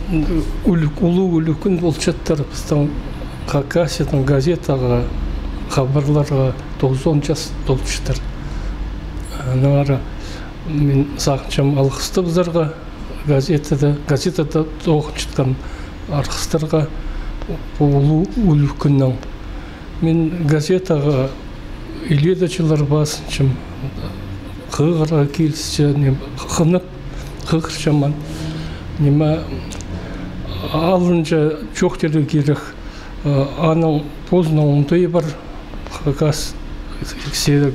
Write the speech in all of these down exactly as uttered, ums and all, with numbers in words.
Улуғ, улуғ кӱн полчатыр пістің Хакасиядаң газетаға, хабарларға тоғызон час толчатыр. Аннаңар мин сағынчам алғыстабызарға газетада, газетада тоғынчатхан арғыстарға пу улуғ, улуғ кӱннең. Мин газетаға илееде чыллар пазынчам, хығырарға килісче, ниме, хынып хығырчам. Ниме, алынҷа чоохтирға кирек, аның позының оңдайы пар, Хакас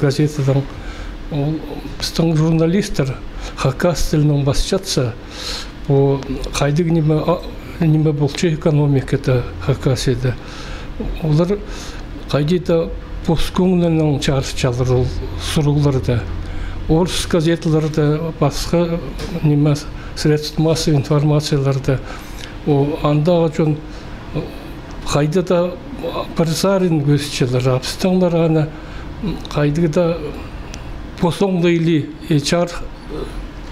газетадаң. Ол пістің журналистер хакас тілінең пасчатса, пу хайдағ ниме, а, ниме полча экономикада Хакасияда. Олар хайди даа пос кӧңнінең чарытчалар ол сурығларны. Орыс газеталарда, пасха ниме, средств массовой информацияларда. О, андағы чон хайди даа пір сарин кӧзітчелер, а пістіңнер аны хайди даа пос оңдайлы, э, чарых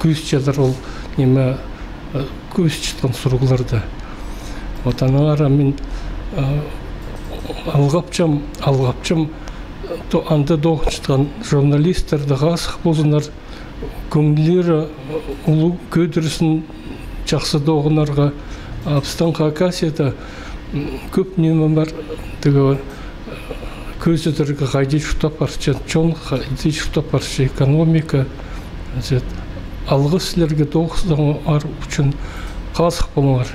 кӧзітчелер ол ниме, э, кӧзітчеткен сурығларны. Вот аннаңар мин, э, алғапчам, алғапчам, то-, анда тоғынчатхан журналистерні, хазых ползыннар, кӧңнілері, э, улуғ кӧдірізін чахсы тоғынарға. А пістің Хакасияда, м, кӧп ниме пар, тігі, э, кӧзідерге, хайди чуртап парча чон, хайди чуртап парча экономика. Значит, алғыс сірерге тоғынғаныңар ӱчӱн, хазых полыңар.